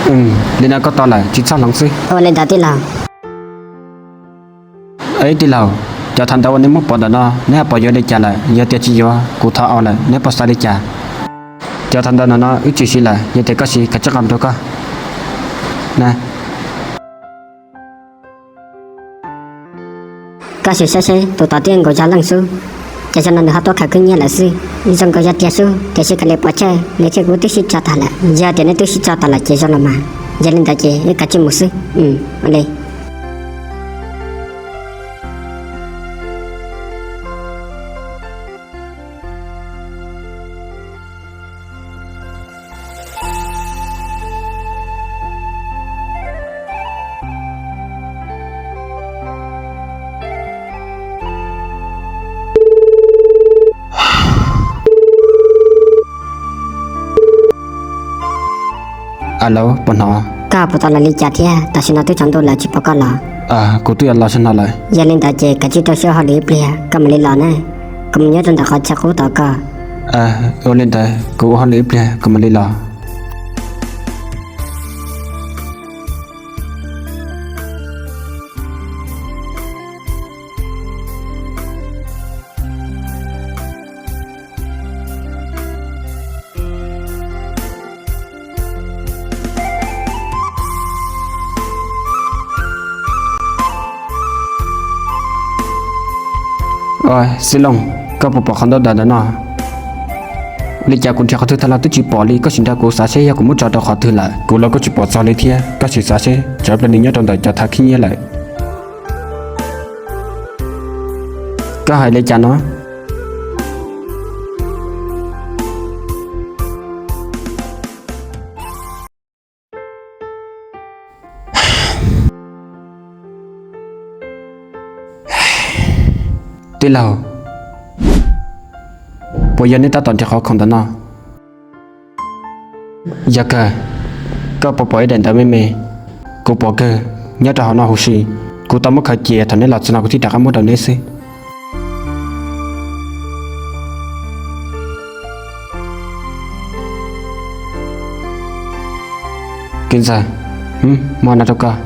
Li no koj tau lawm, tsis txhob hloov xwb. Ua li ntawd tij laug. Ib tij laug, cov thav ntawv uas nej muab pov ntawm no neb ho pov yuav li cas lawm? Yog tias tsis yuav, kuv thov au lawm, neb puas xav li cas? Cov thav ntawv no no wb tsis siv lawm, yog tias koj siv kav tsij qhia rau koj. Koj sim saib seb tus tod twb nkaus yog leej xwb, ces zaum no nws ho tuaj khaws khwb nyiab lawm xwb. Zoo nkaus yog tiag xwb, tiam sis kav liam pov tseg, nws thiab kuv twb sib tso tas lawm. Yog tias neb twb sib tso tas lawm ces zoo los mas. Yog li ntawd ces wb kav tsij mus xwb. Ua li. Alo, puas hnov? Koj puas tau los li cas thiab? Tam sim no twb tsaus ntuj lawm tsis pom koj los. Kuv twb yuav los sab no lawm. Yog li ntawd ces kav tsij rau siab ua hauj lwm ib pliag, koj mam li los na. Kuv mus nyob rau ntawm qhov chaw qub tod koj. Ua li ntawd kuv ua hauj lwm ib pliag kuv mam li los. Xib Looj, koj puas pom qhov ntaub ntawv ntawm no? Li cas kuv nrhiav qhov twg tag los twb tsis pom li, koj sim nrog kuv xav seb yog kuv muab tso rau qhov twg lawm. Kuv los kuj tsis pom txog li thiab, koj sim xav seb tsam ib pliag nws nyob rau ntawm cov thav khib nyiab lawm. Koj hais li cas no? Tij laug, puas yog neb tab tom nrhiav qhov khoom ntawm no? Yog kawg, koj puas pom ib daim ntawv me me? Kuv pom kawg, nyob rau hauv no huv si. Kuv tau muab khaws cia thaum neb los txog no kuv thiaj rov qab muab rau neb xwb. Kwv ntxawg, muab no rau koj.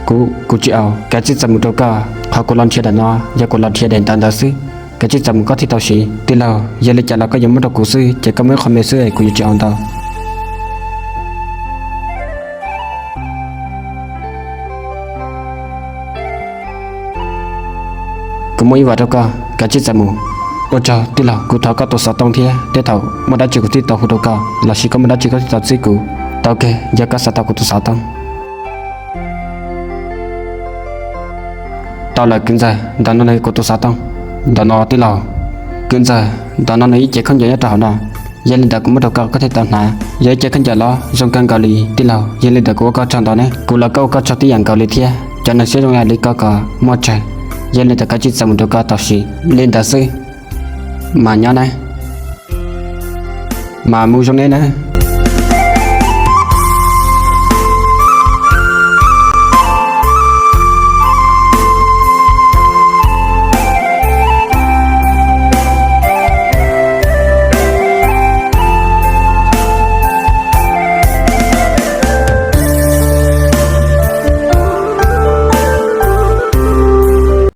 Kuv, kuv tsis au, kav tsij txav mus rau koj. Qhov kuv los nrhiav ntawm no yog kuv los nrhiav daim ntawv ntawd xwb. Kav tsij txav mus koj thiaj tau siv. Tij laug, yog li cas los koj yuav muab rau kuv xwb, ces koj muab ib qho me xwb es kuv yuav tsis au ntau. Kuv muab ib vas rau koj, kav tsij txav mus. Ua tsaug tij laug, kuv thov koj tus xov tooj thiab, tej thaum muaj dab tsi kuv thiaj tau hu rau koj, los sis koj muaj dab tsi koj thiaj tau txib kuv. Tau kawg, yog koj xav tau kuv tus xov tooj. Tau lawm kwv ntxawg, ntawm no nws kuv tus xov tooj. Ntawm no tij laug. Kwv ntxawg, ntawm no nws ib ce khaub ncaws nyob rau hauv no. Yog li ntawd kuv muab rau koj koj thiaj tau hnav. Yog ib ce khaub ncaws los zoo kawg nkaus li tij laug, yog li ntawd kuv ua koj tsaug ntau ne. Kuv los koj ua koj tsaug tib yam nkaus li thiab. Cov neeg siab zoo li koj kom muaj tsawg. Yog li ntawd kav tsij txav mus rau koj tau siv li ntawd xwb. Mas nyob na. Mas mus zoo ne na.